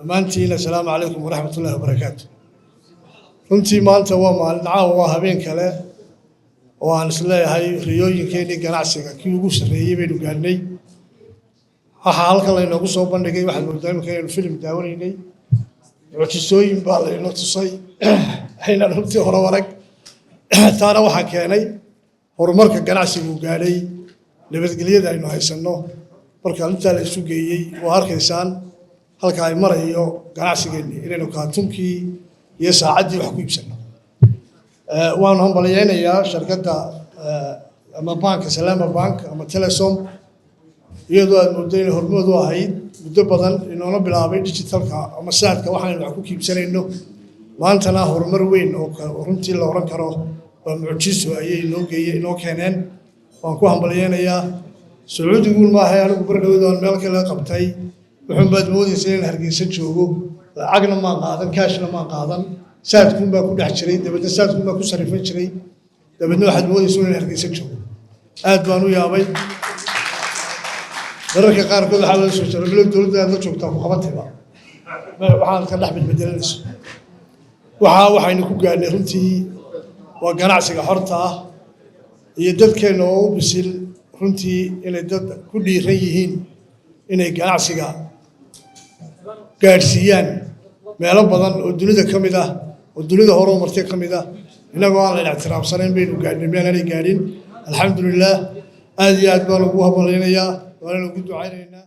Dhammaantiin assalaamu calaykum waraxmat ullahi wabarakaatu. Runtii maanta waa maalin, caawa waa habeen kale oo aan isleeyahay riyooyinkeenii ganacsiga kii ugu sarreeyey baynu gaadhnay. Waxaa halkan laynoogu soo bandhigay, waxaad moodaa imika inaynu filim daawanaynay. Mucjisooyin baa laynoo tusay aynaan runtii hore warag. Taana waxaa keenay horumarka ganacsigu gaadhay, nabadgelyada aynu haysanno. Marka intaa la isu geeyey, waa arkaysaan halka ay marayo ganacsigeennii, inaynu kaatunkii iyo saacaddii wax ku iibsanno. Waanu hambalyeynayaa shirkadda ama banka Salama Bank ama Telesom, iyadoo aad mooddo inay hormood u ahayd muddo badan, inoona bilaabay digitalka ama Zaadka waxaynu wax ku kiibsanayno. Maantana horumar weyn oo runtii la oran karo waa mucjiso ayay inoo geeye inoo keeneen. Waan ku hambalyeynayaa. Sacuudiguun maahay, anigu bardhowd aan meel kale qabtay, wuxuun baad moodaysa inaan Hargeysa joogo. Lacagna maan qaadan, cashna maan qaadan, Zaadkuun baa ku dhex jiray, dabeedna Zaadkuun baa ku sarrifan jiray. Dabeedna waxaad moodaysa inaan Hargeysa joogo. Aad baan u yaabay. Mararka qaarkood waxaa laga soo jira bilo dowladda aad la joogtaa ku qabatayba, waxaad ka dhex bedbedelanayso. Waxaynu ku gaadhnay runtii waa ganacsiga xorta ah iyo dadkeenna oo u bisil runtii inay dad ku dhiiran yihiin inay ganacsiga gaadhsiiyaan meelo badan oo dunida ka mid ah, oo dunida hore u martay ka mid ah. Innagoo aan la ictiraafsanayn baynu gaadhnay meel aanay gaadhin. Alxamdulilah, aad iyo aad baan ugu hambalyaynayaa, waanana ugu ducaynaynaa.